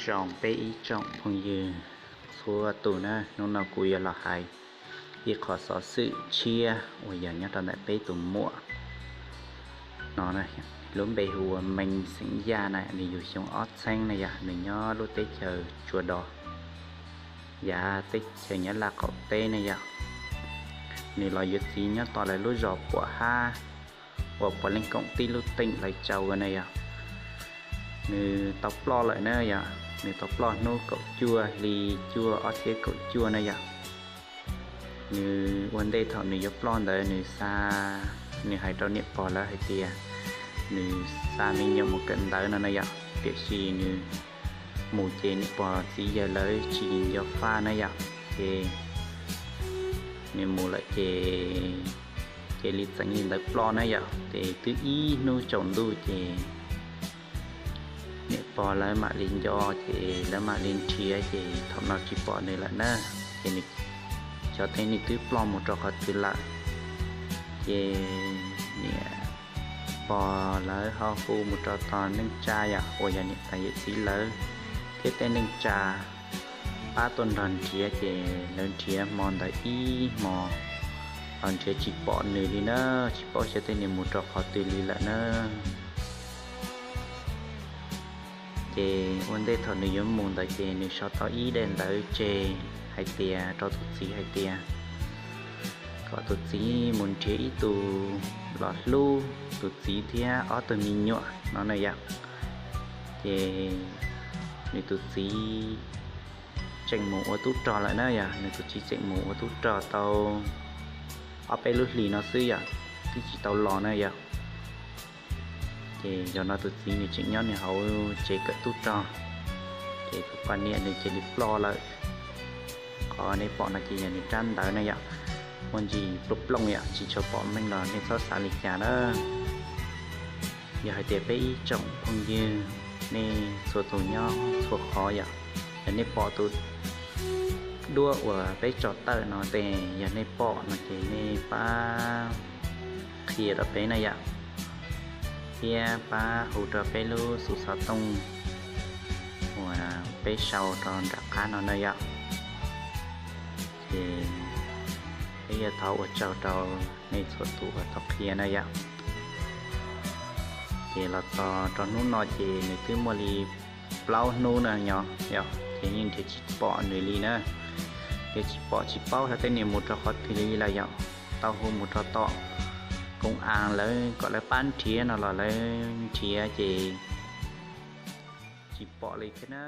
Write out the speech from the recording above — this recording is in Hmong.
Zoo peb ib tsoom phooj ywg txhua tus na, hnub no kuv yuav los hais ib qho xov xwm tshiab uas yog nyob rau ntawm peb tus muam no, lub npe hu ua Meej xeem Yaj na, nws yug xyoo ob txheeb na yom, nws nyob lub teb chaws Tsua Dos, yav teb chaws Nyab Laj qaum teb na yom. Nws los yuav txiv nyob tom lawv lub zos Puam Hab uas puav leej koom tib lub teem Lais Tsau na yom. Nws tau ploj lawm na yom, nws tau ploj hnub kaum cuaj hli cuaj ob txhiab kaum cuaj na yom. Nws ua ntej thaum nws yuav ploj ntawd nws xa, nws hais rau niam pog lawv hais tias nws xa me nyuam mus kawm ntawv no na yom, tiam sis nws mus ces niam pog txiv yawg lawv tsis nco faj na yom, ces nws mus lawm ces cia li txeev li ntawd ploj na yom. Ces twb ib hnub tsaus ntuj ces niam pog lawv mam li nco, ces lawv mam li nrhiav ces thaum no tsis pom nws lawm na. Ces nws xyov tej nws twb ploj mus rau qhov twg lawm. Ces niam pog lawv ho hu mus rau tom neej tsa yom, uas yog niam tais yawm txiv lawv thiab tej neej tsa pab tuaj nrog nrhiav, ces lawv nrhiav hmo ntawd ib hmo los nrhiav tsis pom nws li na, tsis paub xyov tej nws mus rau qhov twg li lawm na. Ces ua ntej thaum nws yuav mus ntawd ces nws sau tau ib daim ntawv tseg hais tias rau tus txiv hais tias kom tus txiv mus nrhiav ib tug los hlub tus txiv thiab ob tug me nyuam no na yom. Ces nws tus txiv tseem mus ua tub rog lawm na yom, nws tus txiv tseem mus ua tub rog tau ob peb lub hlis no xwb yom, twb tsis tau los na yom. Ces zaum no tus txiv nws tseem nyob nws hauv tsev kawm tub rog, ces tus poj niam nws cia li ploj lawm. Qhov nej pom no ces yog nws rab ntawv na yom, muaj ntsis plooj plooj yom, tsis tshua pom meej los nej txhob xav li cas na. Yog hais tias peb ib tsoom phooj ywg nej txhua tus nyob txhua qhov yom, yog nej pom tus duab uas peb tso tawm no ces yog nej pom no ces nej pab qhia rau peb na yom, thiab pab hu rau peb lub xuv xov tooj uas peb sau rau nram qab no na yom. Ces peb yuav thov ua tsaug rau nej txhua tus uas tau qhia na yom. Ces los txog rau hnub no ces nws twb muaj li plaub hnub na yom, ces yeej nrhiav tsis pom nws li na. Nrhiav tsis pom tsis paub xyov tej nws mus rau qhov twg li lawm yom. Tau hu mus rau tom koom as lawv kom lawv pab nrhiav no los lawv nrhiav ces tsis pom li thiab na.